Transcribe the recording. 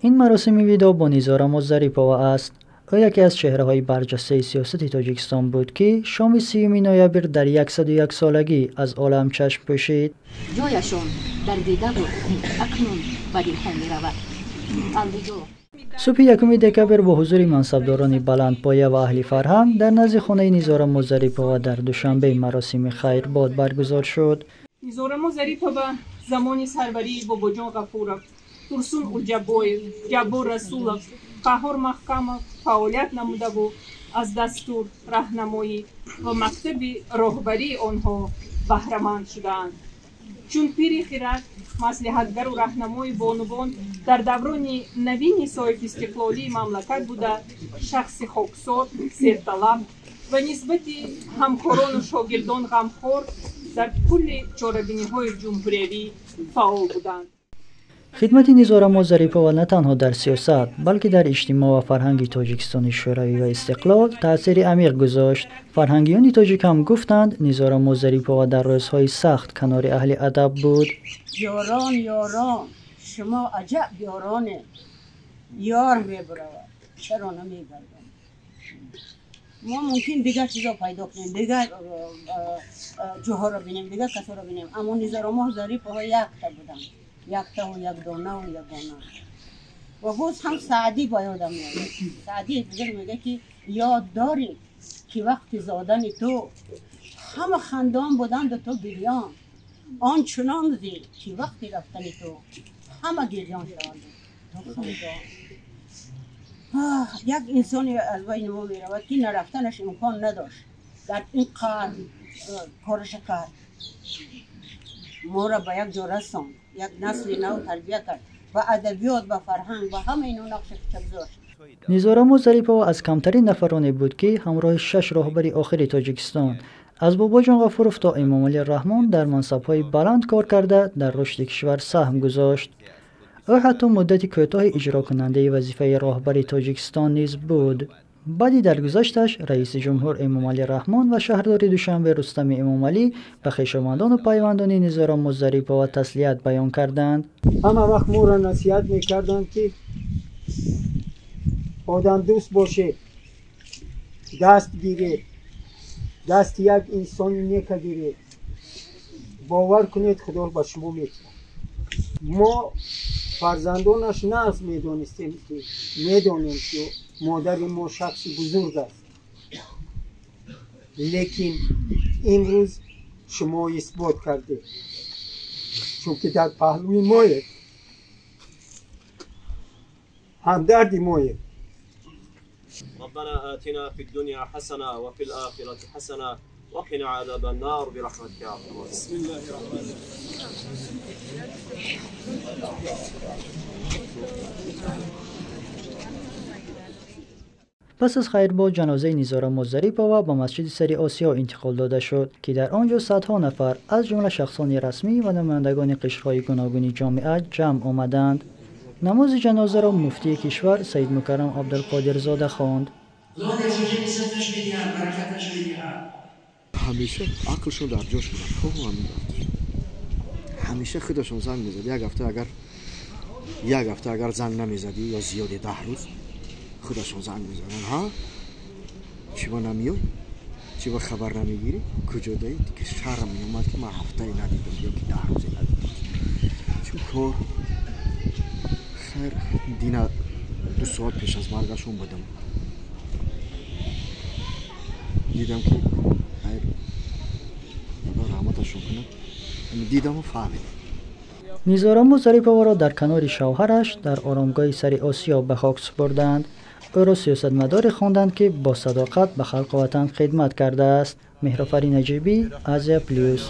Ин маросими видоъ бо Низорамо Зарипова аст. Ӯ яке аз чеҳраҳои барҷастаи сиёсати Тоҷикистон буд, ки шоми 30 ноябр дар 101 солагӣ аз олам чашм пӯшид. Ҷояшон дар дида буд, акнун ба дилҳо меравад. Алвидоъ. Субҳи 1 декабр бо ҳузури мансабдорони баландпоя ва аҳли фарҳанг дар назди хонаи Низорамо Зарипова дар Душанбе маросими хайрбод баргузор шуд. Низорамо Зарипова замони сарварии Бобоҷон Ғафуров, Турсун Улҷабоев, Ҷаббор Расулов, Қаҳҳор Маҳкамов фаъолият намудаву аз дастур, раҳнамоӣ ва мактаби роҳбарии онҳо баҳраманд шудаанд. Чун пири хирад, маслиҳатгару раҳнамои бонувон дар даврони навини соҳибистиқлолии мамлакат буда, шахси хоксор, серталаб ва нисбати ҳамкорону шогирдон ғамхор дар кулли чорабиниҳои ҷумҳуриявӣ фаъол буданд. Хидмати Низорамо Зарипова на танҳо дар сиёсат, балки дар иҷтимоъ ва фарҳанги Тоҷикистони Шӯравӣ ва истиқлол таъсири амиқ гузошт. Фарҳангиёни тоҷик ҳам гуфтанд, Низорамо Зарипова дар рӯзҳои сахт канори аҳли адаб буд. Ёрон, ёрон, шумо аҷаб ёроне, ёр мебаравад, чаро намегардам? Мо мумкин дигар чизо пайдо кунем, дигар ҷоҳоро бинем, дигар касоро бинем, аммо Низорамо Зарипова якта буданд. Яктаву якдонаву ягона. Ва боз ҳам Саъдӣ ба ёдам меояд. Саъдии бузург мегӯяд, ки ёд дорӣ, ки вақти зодани ту ҳама хандон буданду ту гирён, он чунон зи ки вақти рафтани ту ҳама гирён шаванду ту хандон. Як инсоне аз байни мо меравад, ки нарафтанаш имкон надошт. Дар ин қарн кораша кард, моро ба як ҷо расонд, як насли нав тарбия кард, ба адабиёт, ба фарҳанг, ба ҳама ино нақши худша гузошт. Низорамо Зарипова аз камтарин нафароне буд, ки ҳамроҳи 6 роҳбари охири Тоҷикистон аз Бобоҷон Ғафуров то Эмомалӣ Раҳмон дар мансабҳои баланд кор карда, дар рушди кишвар саҳм гузошт. Ӯ ҳатто муддати кӯтоҳи иҷрокунандаи вазифаи роҳбари Тоҷикистон низ буд. Баъди даргузашташ раиси ҷумҳур Эмомалӣ Раҳмон ва шаҳрдори Душанбе Рустами Эмомалӣ ба хешовандону пайвандони Низорамо Зарипова таслият баён карданд. Ҳама вақт моро насиҳат мекарданд, ки одамдӯст бошед, даст гиред, дасти як инсони нека гиред, бовар кунед, Худо ба шумо метиҳад. Мо фарзандонаш нағз медонистем, ки медонем, ки модари мо шахси бузург аст, лекин имрӯз шумо исбот кардед, чунки дар паҳлӯи моед, ҳамдарди моед. ربنا آتنا في الدنيا حسنة وفي الآخرة حسنة وقنا عذاب النار برحمتك يا أرحم الراحمين. بسم الله الرحمن الرحيم. Пас аз хайрбод ҷанозаи Низорамо Зарипова ба масҷиди Сари Осиё интиқол дода шуд, ки дар он ҷо садҳо нафар аз ҷумла шахсони расмӣ ва намояндагони қишрҳои гуногуни ҷомеа ҷамъ омаданд. Намози ҷанозаро муфтии кишвар Саидмукаррам Абдулқодирзода хонд. Ҳамеша ақлшон дар ҷош буд, ҳамеша худашон занг мезад. Як ҳафта агар занг намезадӣ ё зиёде 10 рӯз худашон занг мезаданд. Ҳа, чӣ ба намеёй, чӣ ба хабар намегирӣ, куҷо даӣ? Ки шарм меомад, ки ман ҳафтае надидам ё ки 10 рӯзе надидам. Чун кор хайр дина 2 соат пеш аз маргашон будам, дидам, ки хайр, Худо раҳматашон кунад, дидаму фаҳмидам. Низорамо Зариповаро дар канори шавҳараш дар оромгоҳи Сари Осиё ба хок супурданд. Ӯро сиёсатмадоре хонданд, ки бо садоқат ба халқу ватан хидмат кардааст. Меҳрофарин Наҷибӣ, Азия Плюс.